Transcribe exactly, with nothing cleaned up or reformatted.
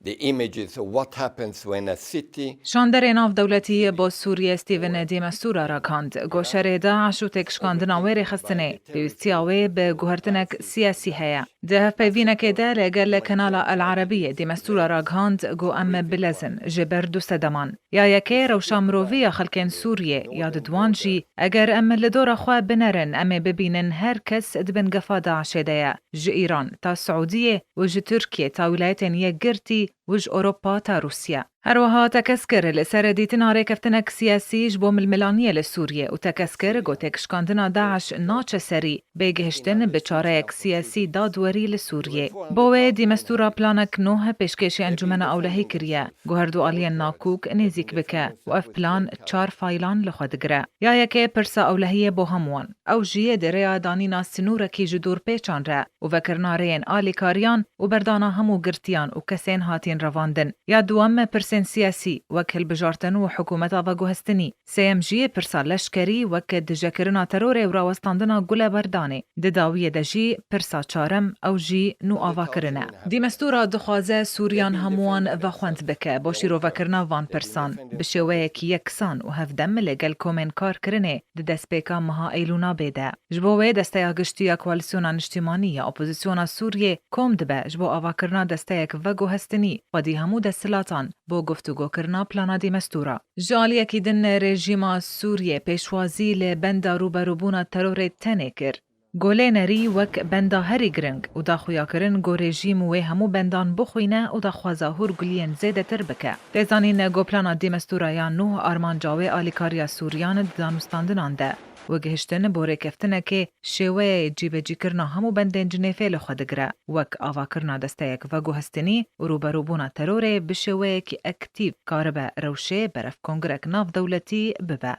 The images of what happens when a city Şanderê navdewletî bo Sûriyê Stephen de Mistura ragihand, ku şerê DAIŞ û têkşikandina wê rêxistinê, pêwîstiya wê bi guhertinek siyasî heye. Di hevpeyvînekê de li gel Kanala El Arabiyê de Mistura ragihand, ku em bilezin ji ber du sedeman. Ya yekê rewşa mirovî ya xelkên Sûriyê ya di wan jî, eger em li dora xwe binerin, em ê bibînin her kes di bin gefa DAIŞê de ye, ji Îran ta Siûdiyê û ji Tirkiyê ta Wîlayetên Yekgirtî û ji Ewropa ta Rûsya. Her wiha tekez kir li ser dîtina rêkeftinek siyasî ji bo milmilaniyê li Sûriyê û tekez kir ku têkşikandina DAIŞ naçe serî bê gihiştin bi çareyek siyasî dadwerî li Sûriyê. Bo wê de Mistura planek nû pêşkêşî Encûmena Ewlehî kiriye, ku her du aliyên nakûk nêzîk bike û ev plan çar faylan li xwe digire. Ya yekê pirsa ewlehiyê bo hemûyan. Ew jî di rêya danîna sinûrekî ji dûr pêçan re û vekirina rêyên alîkariyan û berdana hemû girtiyan û kesên hatîn revandin. Ya duwem pirsên siyasî, wek hilbijartin û hikûmeta veguhestinî. Sêyem jî pirsa leşkerî, wek dijekirina terorê û rawestandina guleberdanê. Di dawiyê de jî pirsa çarem, ew jî nû avakirin e. De Mistura dixwaze Sûriyan hemûyan vexwend bike bo şîrovekirina van pirsan, bi şêweyekî yeksan û hevdem li gel komên karkirinê di destpêka meha Eylûna bê de. Ji bo wê desteya giştî ya Koalîsyona Niştîmanî ya Opozîsyona Sûriyê kom dibe ji bo avakirina desteyek veguhestinî xwedî hemû desthilatan bo guftûgokirina plana de Mistura. Ji aliyekî din rejîma Sûriyê pêşwazî li benda rûberûbûna terorê tenê kir. Ku lê nerî wek benda herî giring û da xuyakirin ku rejîm wê hemû bendan bixwîne û daxwaza hûrguliyên zêdetir bike. Tê zanîn ku plana de Mistura ya nû armanca wê alîkariya Sûriyan di danûstandinan de û gihiştin bo rêkeftinekê şêweyê cîbecîkirina hemû bendên Cinêfê li xwe digire, wek avakirina desteyek veguhestinî û rûberûbûna terorê bi şêweyekî ektîf karibe rewşê berevkongirek navdewletî bibe.